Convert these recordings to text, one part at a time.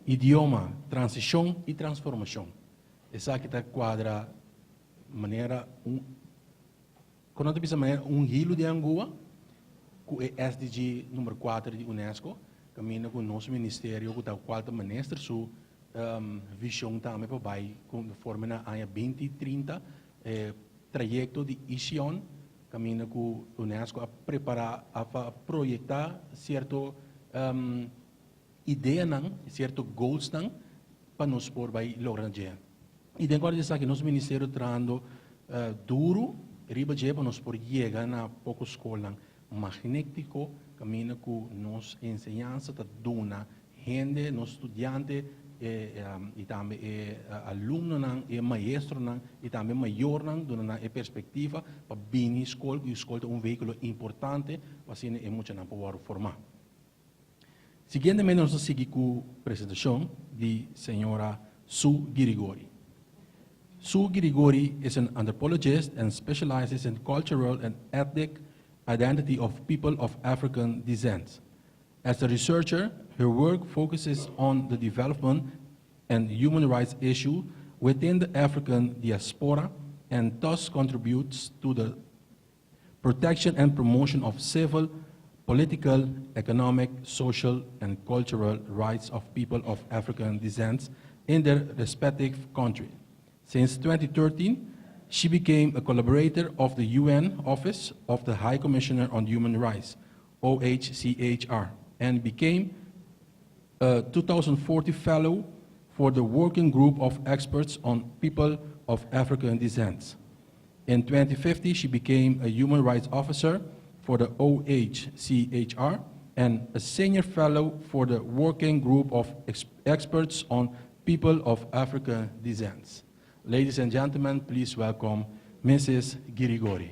Idioma, transishon i transformashon. Esaki ta kuadra manera un, kon nan ta bisa manera un hilu di angua ku e SDG number kuater di UNESCO, kaminda ku nos ministerio ku ta kual ta minister su vishon tambe pa bai konforme na aña 2030 e trayekto di ISION kaminda ku UNESCO a prepará a proyektá sierto ideanan, sierto goalsnan pa nos por bai logra na dje. I den kuadro di esaki nos ministerio trahando duru riba dje pa nos por yega na poko skolnan magnétiko kaminda ku nos enseñansa ta duna hende, nos studiante i tambe e alumnonan, e maestronan i tambe mayornan duna nan e perspektiva pa bini skol ku e skol ta un vehíkulo importante pa asina e muchanan por wòrdu formá. Siguientemente nos ta sigui ku presentashon di señora Sue Girigori. Sue Girigori is an anthropologist and specializes in cultural and ethnic identity of people of African descent. As a researcher, her work focuses on the development and human rights issue within the African diaspora and thus contributes to the protection and promotion of civil, political, economic, social, and cultural rights of people of African descent in their respective country. Since 2013, she became a collaborator of the UN Office of the High Commissioner on Human Rights, OHCHR, and became a 2040 Fellow for the Working Group of Experts on People of African Descent. In 2050, she became a human rights officer for the OHCHR and a senior fellow for the Working Group of Experts on People of African Descent. Ladies and gentlemen, please welcome Mrs. Girigori.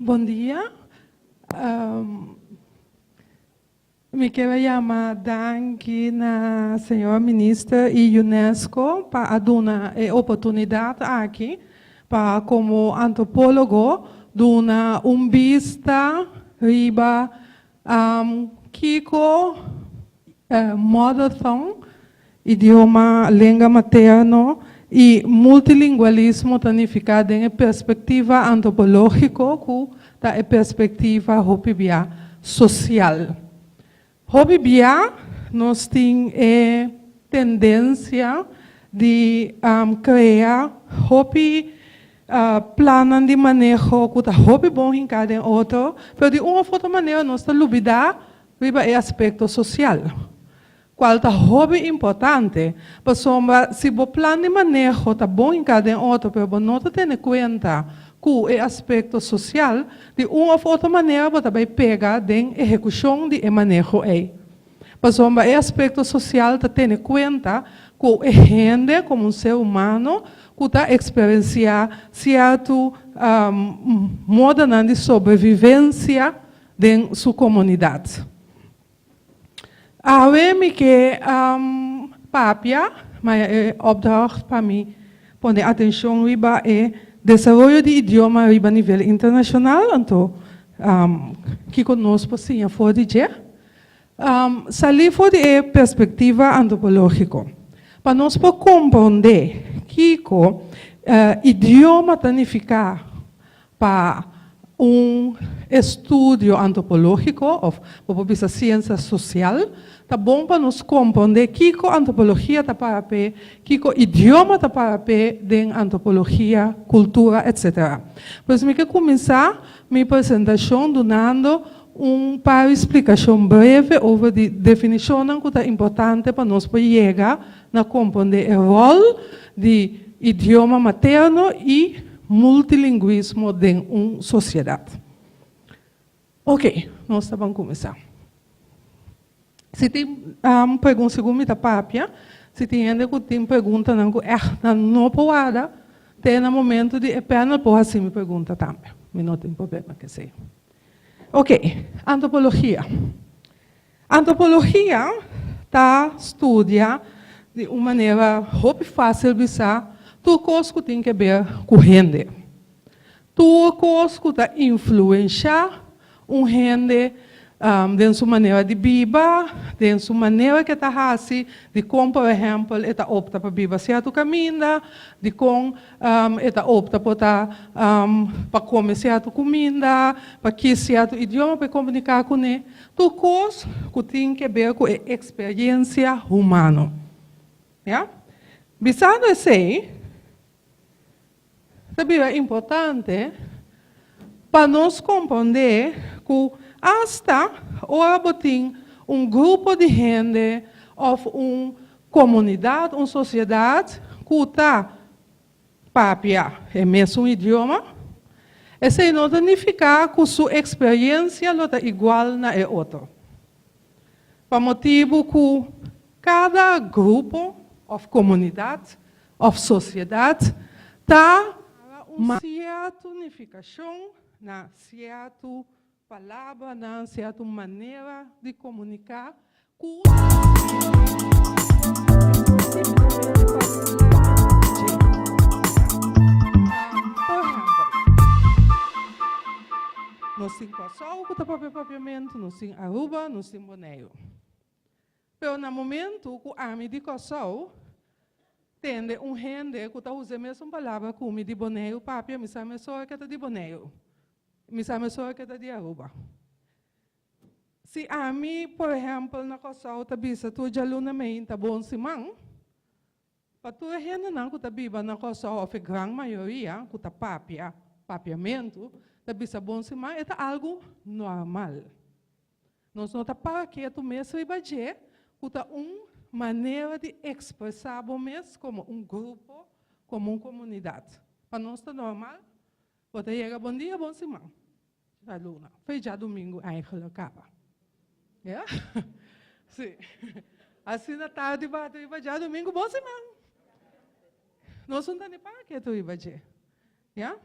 Bon dia. Mi kier a yama danki na señora Minister y UNESCO pa a duna e oportunidad aki pa como antropologo duna un bista riba Kiko mother tongue, idioma lenga materno, i multilingualismo ta nifiká den e perspektiva antropológiko ku ta e perspektiva hopi bia sosial. Hopi bia nos tin e tendensia di krea hopi Plannan di maneho ku ta hopi bon hinká den otro, pero di un òf otro manera nos ta lubidá riba e aspekto sosial, kual ta hopi importante, pasobra si bo plan di maneho ta bon hinká den otro pero bo no ta tene kuenta ku e aspekto sosial, di un òf otro manera bo ta bai pega den ehekushon di e maneho ei. Pasobra e aspekto sosial ta tene kuenta ku e hende komo un ser humano ku ta eksperensiá sierto modanan di sobrevivensia den su komunidat. Awe mi ke papia, ma e opdracht pa mi pone atenshon riba e desaroyo di idioma riba nivel internashonal, anto kiko nos por siña for di dje? Salí for di e perspektiva antropológiko. Pa nos por komprondé kiko idioma ta nifiká pa un estudio antropológiko òf bo por bisa siensia sosial, ta bon pa nos komprondé kiko antropologia ta para p'e, kiko idioma ta para p'e den antropologia, kultura, etsetera. Pues mi ke kuminsá mi presentashon dunando Un par di splikashon breve over di definishonnan ku ta importante pa nos por yega na komprondé e ròl di idioma materno i multilingwismo den un sosiedat. Oke, nos ta ban kuminsá. Si tin pregun segun mi ta papia, si tin hende ku tin preguntanan ku ègt nan no por warda te na momento di e panel por hasi mi pregunta tambe. Mi no tin problema ku esei. Ok, antropologia. Antropologia ta studia di un manera hopi fásil bisa tur kos ku tin ke ber ku hende. Tur kos ku ta influenshá un hende den su manera di biba, den su manera ku e ta hasi, dikon por ehèmpel e ta opta pa biba sierto kaminda, dikon e ta opta por ta pa kome sierto kuminda, pa kis sierto idioma pa e komuniká kuné. Tur kos ku tin ke ber ku e eksperiencia humano. Ya. Bisando esei, ta bira importante pa nos komprondé ku asta ora bo tin un grupo di hende òf un komunidat, un sosiedat ku ta papia e mesun idioma, esei no ta nifiká ku su eksperiencia lo ta igual na e otro. Pa motibu ku kada grupo òf komunidat òf sosiedat ta un sierto nifikashon na sierto palabranan, sierto manera di komuniká ku espesífikamente partikularmente dje. Por ehèmpel, nos tin Kòrsou ku ta papia papiamentu, nos tin Aruba, nos tin Boneiru. Pero na momentu ku ami di Kòrsou tende un hende ku ta usa e mesun palabra ku mi di Boneiru papia, mi sa mesora ke ta di Boneiru, mi sa mesora ke ta di Aruba. Si ami, por ehèmpel, na Kòrsou ta bisa tur djaluna meinta bon siman, pa tur e hendenan ku ta biba na Kòrsou òf e gran mayoria ku ta papia papiamentu ta bisa bon siman, e ta algu normal. Nos no ta para ketu mes riba dje ku ta un manera di ekspresá bo mes komo un grupo, komo un komunidat. Pa nos ta normal, bo ta yega bon dia, bon siman. Djaluna. Fe djadumingu eigenlijk kaba. Ya? Si. Asina tardi bati riba djadumingu, bon siman. Nos no ta ni para ketu riba dje. Ya?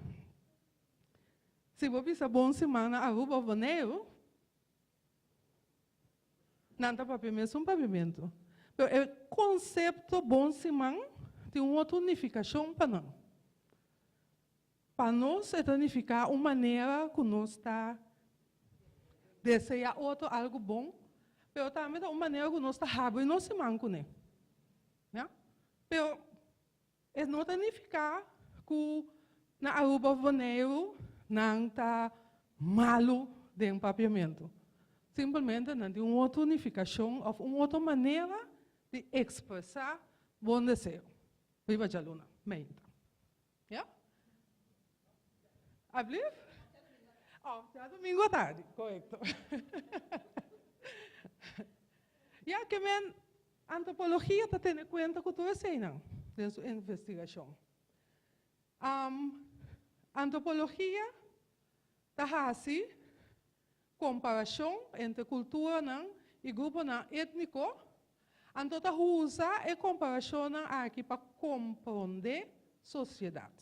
Si bo bisa bon siman na Aruba of Boneiru, nan ta papia mesun papiamentu. Pero e konsepto bon siman tin un otro nifikashon pa nan. Pa nos e ta nifiká un manera ku nos ta deseá otro algu bon, pero tambe ta un manera ku nos ta habri nos siman kuné. Ya. Pero e no ta nifiká ku na Aruba òf Boneiru nan ta malu den papiamentu. Simpelmente nan tin un otro nifikashon òf un otro manera di ekspresá bon deseo. Riba djaluna meinta. Ja? Alblief? Oh, djadomingo atardi, korekto. Ja, ke men antropologia ta tene kuenta ku tur eseinan den su investigashon. Um, antropologia ta hasi komparashon entre kulturanan i gruponan étniko, anto ta usa e komparashonnan aki pa komprondé sosiedat.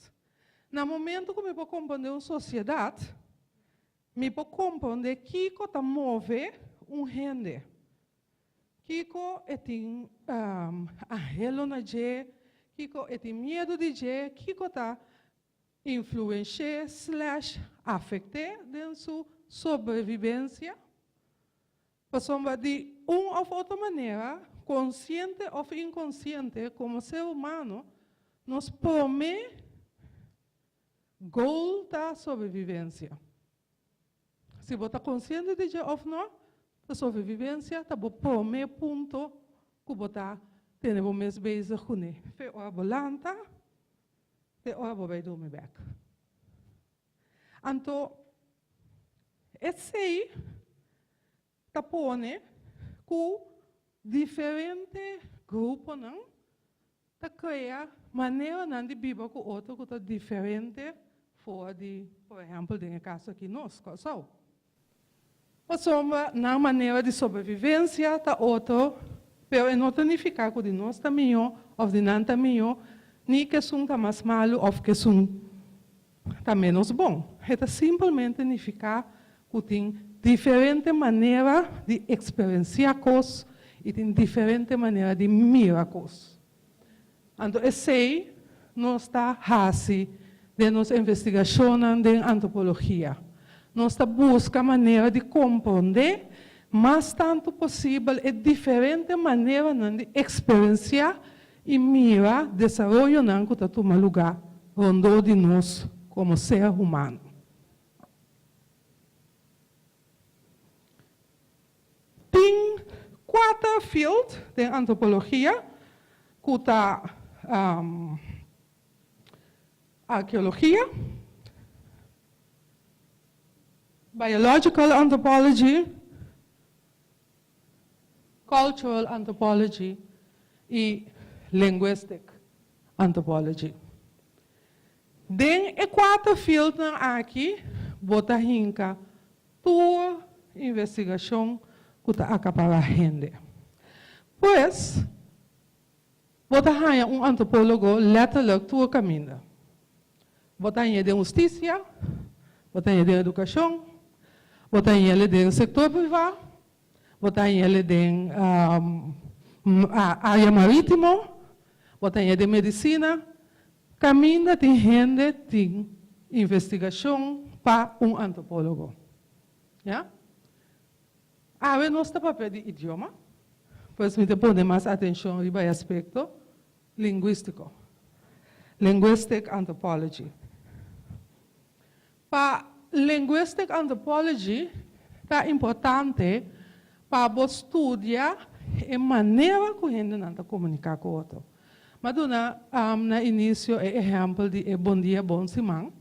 Na momento ku mi por komprondé un sosiedat, mi por komprondé kiko ta move un hende, kiko e tin anhelo na dje, kiko e tin miedu di dje, kiko ta influensh'é slash afekt'é den su sobrevivensia, pasobra di un òf otro manera, konsiente òf inkonsiente, komo ser humano, nos promé goal ta sobrevivensia. Si bo ta konsiente di dje òf no, ta sobrevivensia ta bo promé punto ku bo ta tene bo mes bezig kuné. Fe ora bo lanta, Te ora bo bai durmi bek. Anto esei ta pone ku diferente gruponan ta krea maneranan di biba ku otro ku ta diferente for di, por ehèmpel den e kaso aki nos, Kòrsou. Pasobra nan manera di sobrevivencia ta otro, pero e no ta nifica cu di nos ta miho of di nan ta miho, ni cu esun ta mas malu of cu esun. ta ménos bon. E ta simpelmente nifiká ku tin diferente manera di eksperensiá kos i tin diferente manera di mira kos. Anto esei nos ta hasi den nos investigashonnan den antropologia. Nos ta buska manera di komprondé mas tantu posibel e diferente maneranan di eksperensiá i mira desaroyonan ku ta tuma lugá rondó di nos komo ser humano. Tin kuater field den antropologia ku ta arkeologia, biological anthropology, cultural anthropology i linguistic anthropology. Den e kuater fieldnan aki bo ta hinka tur investigashon ku ta akapará hende. Pues, bo ta haña un antropólogo lèterlik tur kaminda. Bo ta hañ'é den hustisia, bo ta hañ'é den edukashon, bo ta hañ'é den sektor privá, bo ta hañ'é den área marítimo, bo ta hañ'é den medisina. Kaminda tin hende tin investigashon pa un antropólogo. Ya. Awe nos ta papia di idioma, pues mi ta pone mas atenshon riba e aspekto lingwístiko, linguistic anthropology. Pa linguistic anthropology ta importante pa bo studia e manera ku hendenan ta komuniká ku otro. Mi a duna na inisio e ehèmpel di e bon dia, bon siman.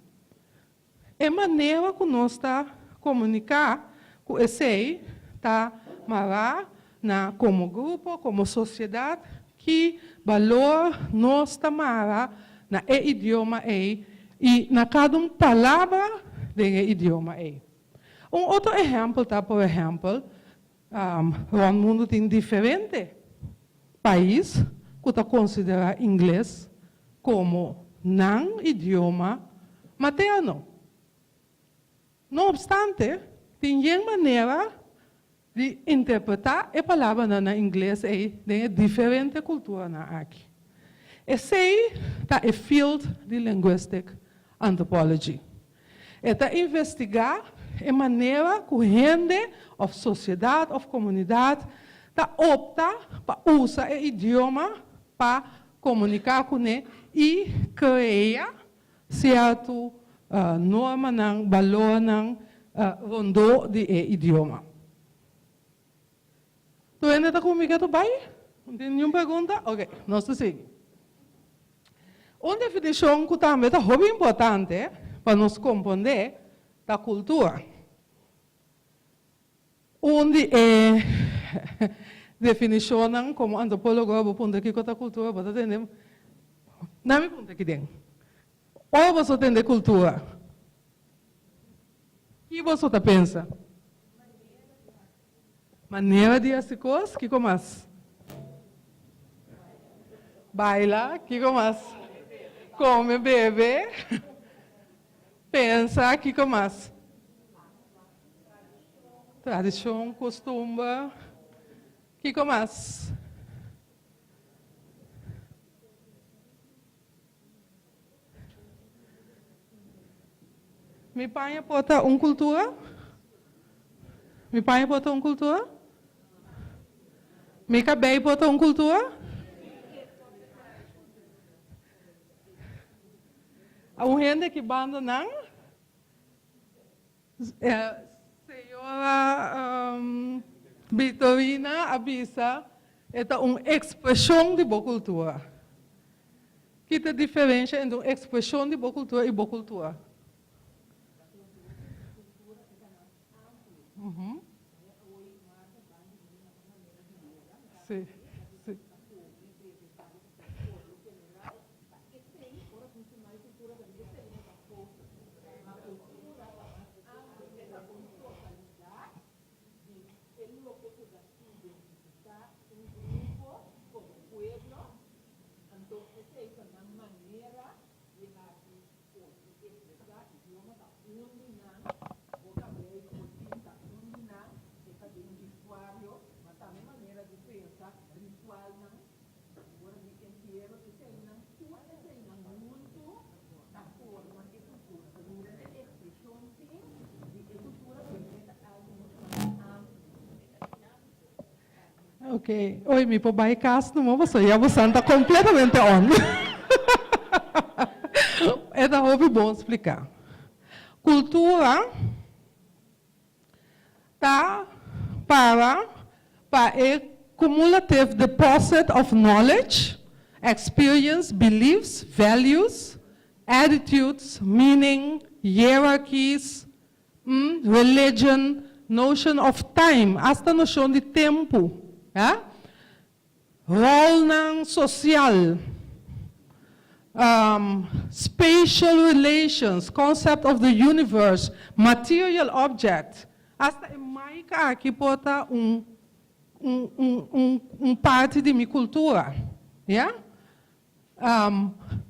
E manera ku nos ta komuniká ku esei ta mará na komo grupo, komo sosiedat, ki balor nos ta mara na e idioma ei i na kada un palabra den e idioma ei. Un otro ehèmpel ta, por ehèmpel, rònt mundu tin diferente pais ku ta konsiderá ingles komo nan idioma materno. No opstante, tin yen manera di interpretá e palabranan na ingles ei den e diferente kulturanan aki. Esei ta e field di linguistic anthropology. E ta investigá e manera ku hende òf sosiedat òf komunidat ta opta pa usa e idioma pa komuniká kuné i krea sierto normanan, balornan rondó di e idioma. Tur hende ta ku mi ke tur bai? No tin niun pregunta? Oke, nos ta sigui. Un definishon ku tambe ta hopi importante pa nos komprondé ta kultura. Un di e definishonnan komo antropólogo bo puntra kiko ta kultura bo ta tende, nan mi puntra kiden. Ora boso tende kultura, ki boso ta pensa? Manera di hasi kos, kiko mas? Baila, kiko mas? Kome, bebe, pensa, kiko mas? Tradishon, kustumber, kiko mas? Mi paña por ta un kultura? Mi paña por ta un kultura? Mi kabei por ta un kultura? Un hende ki banda nan, Señora Victorina a bisa e ta un expresion di bo cultura. Ki ta diferencia entre un expresion di bo cultura y bo cultura? Sí, sí. Un di nan, bo kabei ku bo tin ta un di nan, e ta den bistuario, ma tambe manera di pensa, ritualnan, ora di entiero, eseinan, tur eseinan huntu ta forma e kultura. Ta mira e ekspreshon tin di e kultura, pero e ta algu muchu mas amplio. Ok, oi mi por bai cas numa pasobra ya bosan ta completamente on. E ta hopi bon splica. Cultura ta para pa e cumulative deposit of knowledge, experience, beliefs, values, attitudes, meaning, hierarchies, Religion, notion of time, hasta noshon di tempu, ya. Rolnan sosial, spatial relations, concept of the universe, material object, hasta e mic aki por ta un un un un un parti di mi kultura, ya.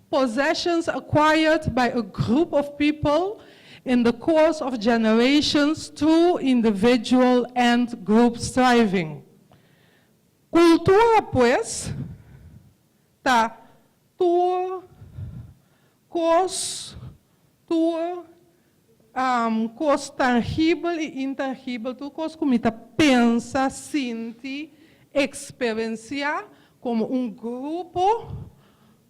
Possessions acquired by a group of people in the course of generations through individual and group striving. Kultura pues ta tur kos, tur kos tangibel i intangibel, tur kos ku mi ta pensa, sinti, eksperensiá komo un grupo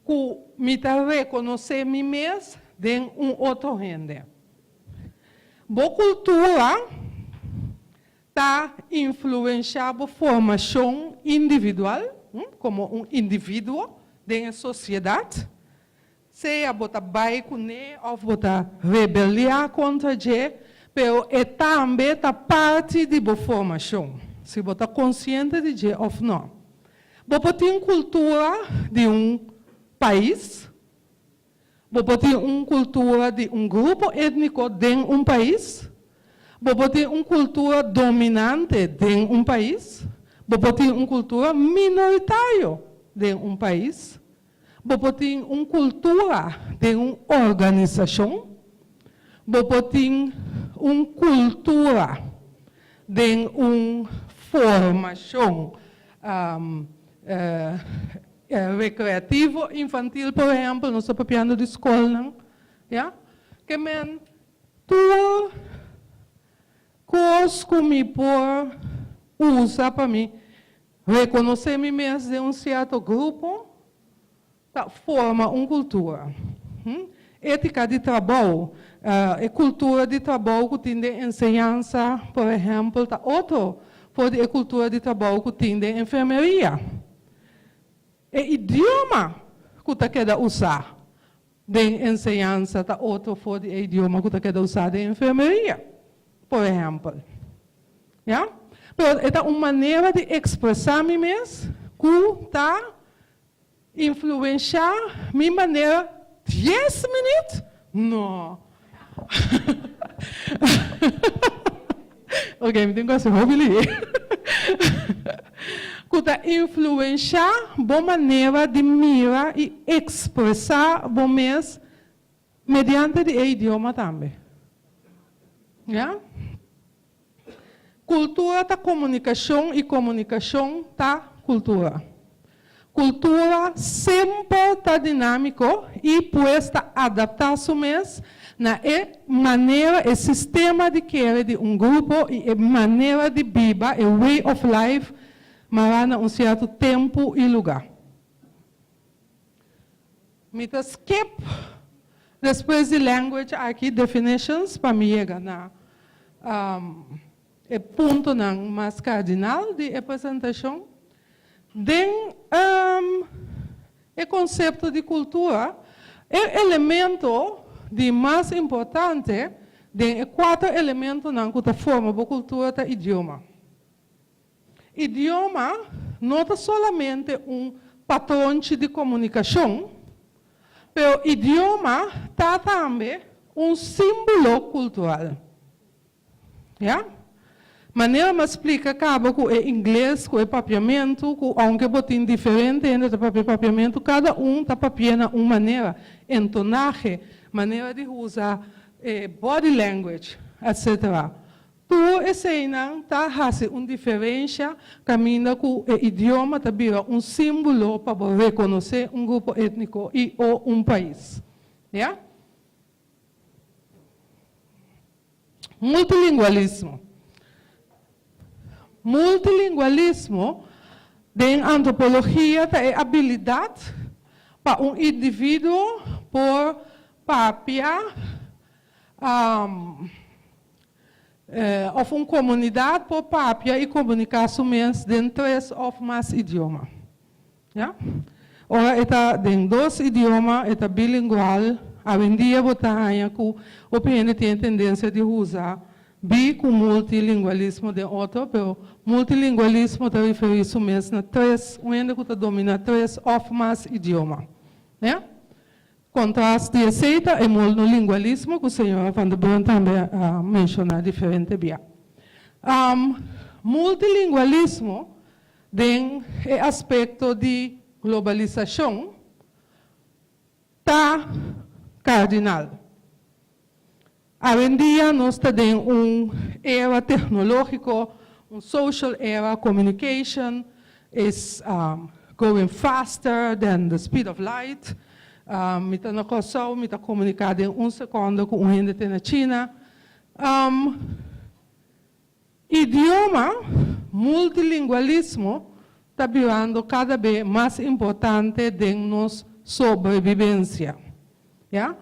ku mi ta rekonosé mi mes den un otro hende. Bo kultura ta influenshá bo formashon individual komo un individuo den e sosiedat. Sea bo ta bai kuné òf bo ta rebeliá kontra dje, pero e tambe ta parti di bo formashon, si bo ta konsiente di dje òf nò. Bo por tin kultura di un pais, bo por tin un kultura di un grupo étniko den un pais, bo por tin un kultura dominante den un pais, bo por tin un kultura minoritario den un pais. Bo por tin un kultura den un organisashon, bo por tin un kultura den un formashon rekreativo infantil, por ehèmpel, nos ta papiando di skolnan, ya. Ke men tur kos ku mi por usa pa mi Rekonosé mi mes den un sierto grupo ta forma un kultura. Étika di trabou, E kultura di trabou ku tin den enseñansa, por ehèmpel, ta otro for di e kultura di trabou ku tin den enfermeria. E idioma ku ta keda usá den enseñansa ta otro for di e idioma ku ta keda usá den enfermeria, por ehèmpel. Ya? Pero e ta un manera di ekspresá mi mes ku ta influenshá mi manera dies minüt? No. Ok, mi tin ku hasi hopi lihé. Ku ta influenshá bo manera di mira i ekspresá bo mes mediante di e idioma tambe. Ya? Kultura ta komunikashon i komunikashon ta kultura. Kultura semper ta dinámiko i pues ta adaptá su mes na e manera, e sistema di kere di un grupo i e manera di biba, e way of life, mará na un sierto tempu i lugá. Mi ta skip despues di language aki definitions pa mi yega na e puntonan mas kardinal di e presentashon. Den e konsepto di kultura, e elemento di mas importante den e kuater elementonan ku ta forma bo kultura ta idioma. Idioma no ta solamente un patronchi di komunikashon, pero idioma ta tambe un símbolo kultural. Ya? Manera mi a splika kaba ku e ingles ku e papiamentu, ku ounke bo tin diferente hende ta papia papiamentu, kada un ta papi'é na un manera. Entonahe, manera di usa. E body language, etc. Tur eseinan ta hasi un diferensha kaminda ku e idioma ta bira un símbolo pa bo rekonosé un grupo étniko i o un pais. Ya. Multilingualismo. Multilingualismo den antropologia ta e abilidat pa un individuo por papia òf un komunidat por papia i komuniká su mes den tres òf mas idioma. Ya. Ora e ta den dos idioma, e ta bilingual. Awendia bo ta haña ku hopi hende tin e tendensia di usa bi ku multilingualismo den otro, pero multilingualismo ta referí su mes na tres, un hende ku ta dominá tres òf mas idioma. Ya. Kontras di esei ta e monolingualismo ku señora Van der Burn tambe a menshoná diferente bia. Multilingualismo Den e aspekto di globalisashon ta kardinal. Awendia nos ta den un era teknológiko, un social era, communication is going faster than the speed of light. Mi ta na Kòrsou, mi ta komuniká den un sekònde ku un hende te na China. Idioma, multilingualismo ta birando kada be mas importante den nos sobrebibensia. Ya.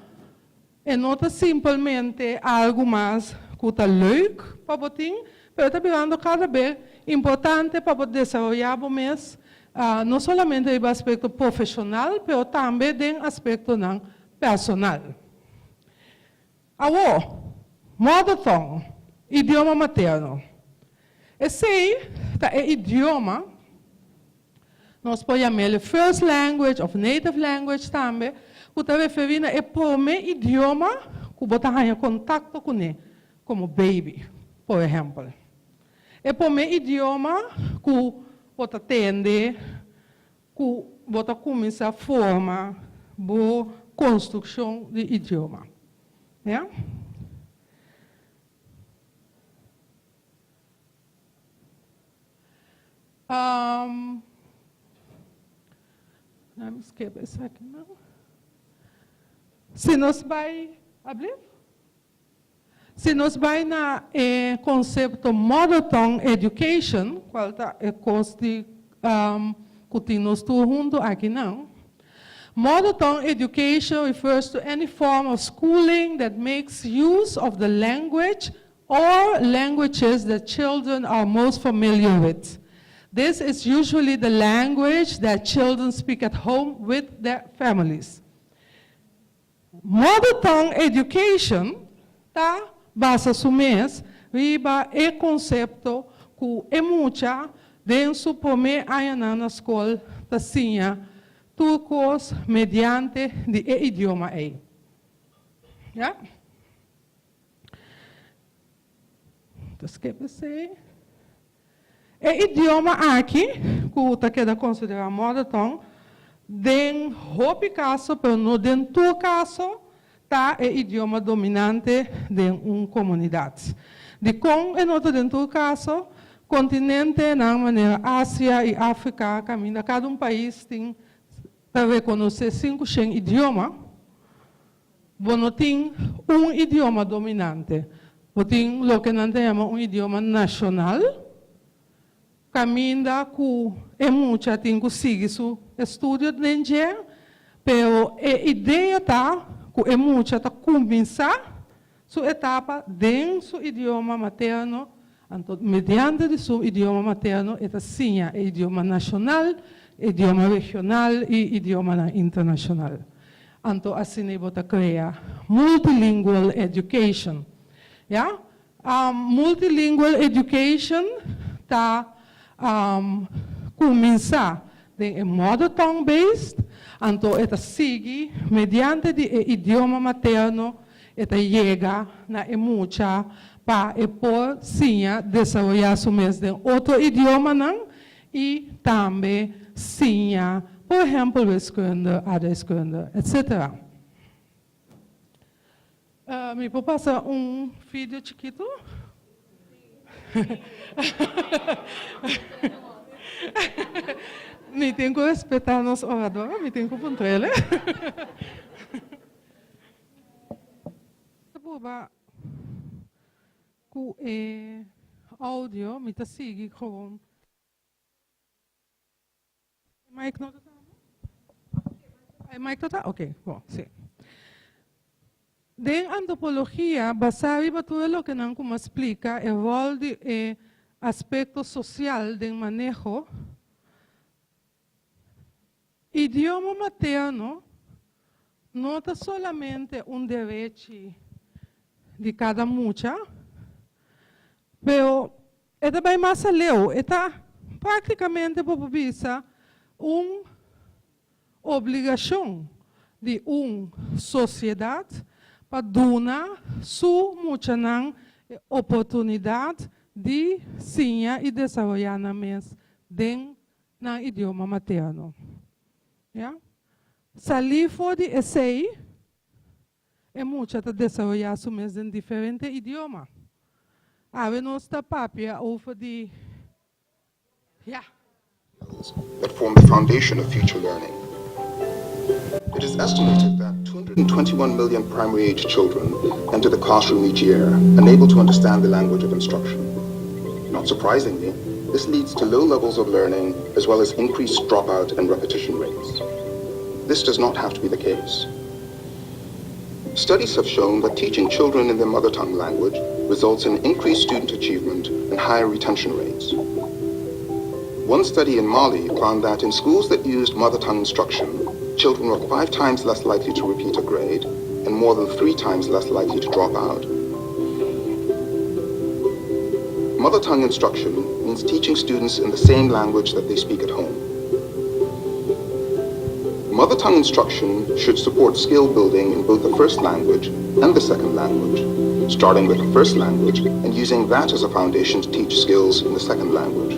E no ta simpelmente algu mas ku ta leuk pa bo tin, pero e ta birando kada be importante pa bo desaroyá bo mes, no solamente riba aspekto profeshonal, pero tambe den aspektonan personal. Awor, mother tongue, idioma materno. Esei ta e idioma, nos por yam'el first language of native language tambe, ku ta referí na e promé idioma ku bo ta haña kontakto kuné komo baby, por ehèmpel. E promé idioma ku bo ta tende Ku bo ta kuminsá forma bo konstrukshon di idioma. Ya. Laat me skip esaki nan. Si nos bai, ablief? Si nos bai na e konsepto Mother Tongue Education, kual ta e kos di ku tin nos tur huntu akinan, Mother Tongue Education refers to any form of schooling that makes use of the language or languages that children are most familiar with. This is usually the language that children speak at home with their families. Mother Tongue Education ta basa su mes riba e konsepto ku e mucha den su promé añanan na skol ta siña tur kos mediante di e idioma ei. Ya. Ta skip esei. E idioma aki, ku ta keda konsiderá mother tongue, den hopi kaso, pero no den tur kaso, ta e idioma dominante den un komunidat. Dikon e no ta den tur kaso? Kontinentenan manera Asia i Afrika, kaminda kada un pais tin ta rekonosé 500 idioma, Bo no tin un idioma dominante. Bo tin loke nan ta yama un idioma nashonal, kaminda ku e mucha tin ku sigui su estudio den dje, pero e idea ta ku e mucha ta kuminsá su etapa den su idioma materno, anto mediante di su idioma materno e ta siña e idioma nashonal, idioma regional i idiomanan internashonal. Anto asina bo ta krea multilingual education. Ya. Multilingual education ta kuminsá den e mother tongue based, anto e ta sigui mediante di e idioma materno e ta yega na e mucha pa e por siña desaroyá su mes den otro idiomanan i tambe siña, por ehèmpel, wiskunde, aardrijkskunde, etcetera. Mi por pasa un video chikitu? Mi tin ku respetá nos orador, mi tin ku puntr'el. Ta purba ku e audio, mi ta sigui gewoon. E mic no ta traha? E mic ta traha? Ok, bon, si. Den antropologia, basá riba tur e lokenan ku mi a splika, e ròl di e aspekto sosial den maneho, idioma materno no ta solamente un derechi di kada mucha, pero E ta bai mas aleu, e ta práktikamente bo por bisa un obligashon di un sosiedat pa duna su muchanan e oportunidat di siña i desaroyá nan mes den nan idioma materno. Ya. Salí for di esei, E mucha ta desaroyá su mes den diferente idioma. Awe nos ta papia over di ya. That form the foundation of future learning. It is estimated that 221 million primary age children enter the classroom each year, unable to understand the language of instruction. Not surprisingly, this leads to low levels of learning as well as increased dropout and repetition rates. This does not have to be the case. Studies have shown that teaching children in their mother tongue language results in increased student achievement and higher retention rates. One study in Mali found that in schools that used mother tongue instruction, children were 5 times less likely to repeat a grade and more than 3 times less likely to drop out. Mother tongue instruction means teaching students in the same language that they speak at home. Mother tongue instruction should support skill building in both the first language and the second language, starting with the first language and using that as a foundation to teach skills in the second language.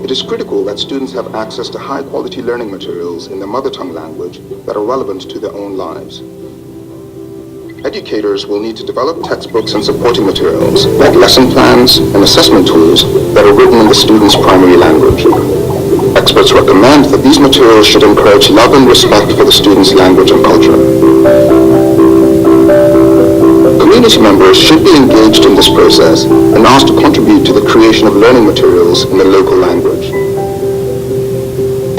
It is critical that students have access to high-quality learning materials in their mother tongue language that are relevant to their own lives. Educators will need to develop textbooks and supporting materials, like lesson plans and assessment tools that are written in the student's primary language. Experts recommend that these materials should encourage love and respect for the student's language and culture. Community members should be engaged in this process and asked to contribute to the creation of learning materials in the local language.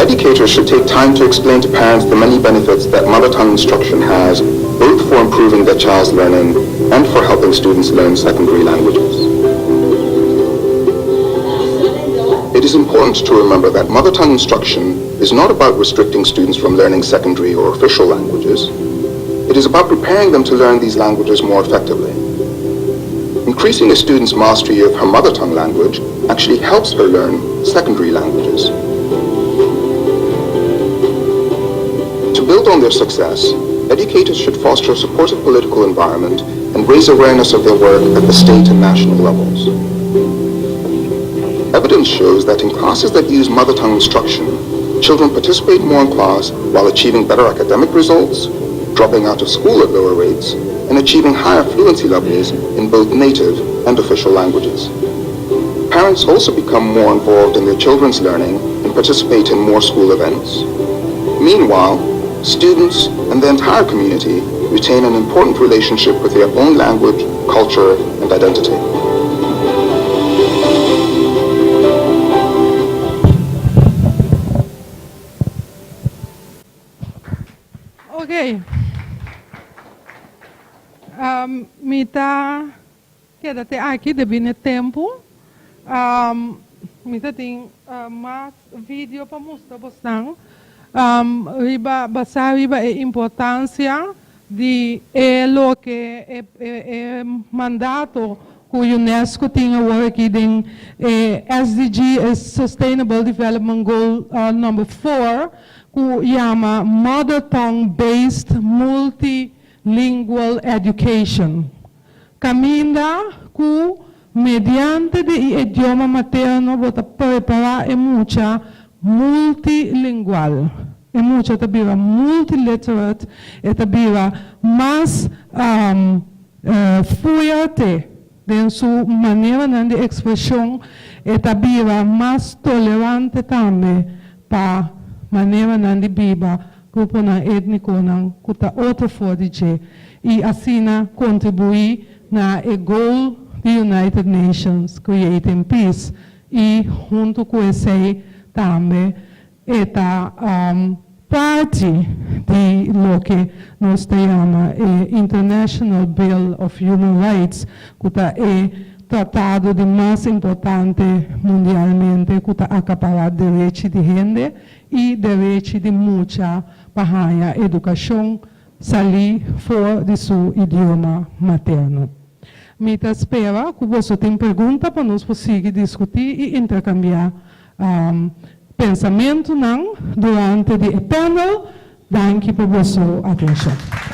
Educators should take time to explain to parents the many benefits that mother tongue instruction has, both for improving their child's learning and for helping students learn secondary languages. It is important to remember that mother tongue instruction is not about restricting students from learning secondary or official languages. It is about preparing them to learn these languages more effectively. Increasing a student's mastery of her mother tongue language actually helps her learn secondary languages. To build on their success, educators should foster a supportive political environment and raise awareness of their work at the state and national levels. Evidence shows that in classes that use mother tongue instruction, children participate more in class while achieving better academic results, dropping out of school at lower rates, and achieving higher fluency levels in both native and official languages. Parents also become more involved in their children's learning and participate in more school events. Meanwhile, students and the entire community retain an important relationship with their own language, culture, and identity. Ok. Um, mi ta keda te aki debí n'e tempu. Um, mi ta tin uh, mas video pa mustra bosnan um, riba, basá riba e importansia di e loke e, e, e mandato ku UNESCO tin awor aki den e SDG, e Sustainable Development Goal uh, number 4, ku yama Mother Tongue Based Multilingual Education. Kaminda ku mediante di e idioma materno bo ta prepará e mucha multilingual. E mucha ta bira multiliterate, e ta bira mas fuerte den su maneranan di ekspreshon, e ta bira mas tolerante tambe pa maneranan di biba gruponan étnikonan ku ta otro for di dje i asina kontribuí na e goal di United Nations, Creating Peace, i huntu ku esei tambe e ta parti di loke nos ta yama e International Bill of Human Rights, ku ta e tratado di mas importante mundialmente ku ta akapará derechi di hende i derechi di mucha pa haña edukashon salí for di su idioma materno. Mi ta spera ku boso tin pregunta pa nos por sigui diskutí i interkambiá pensamentunan durante di e panel. Danki pa boso atenshon.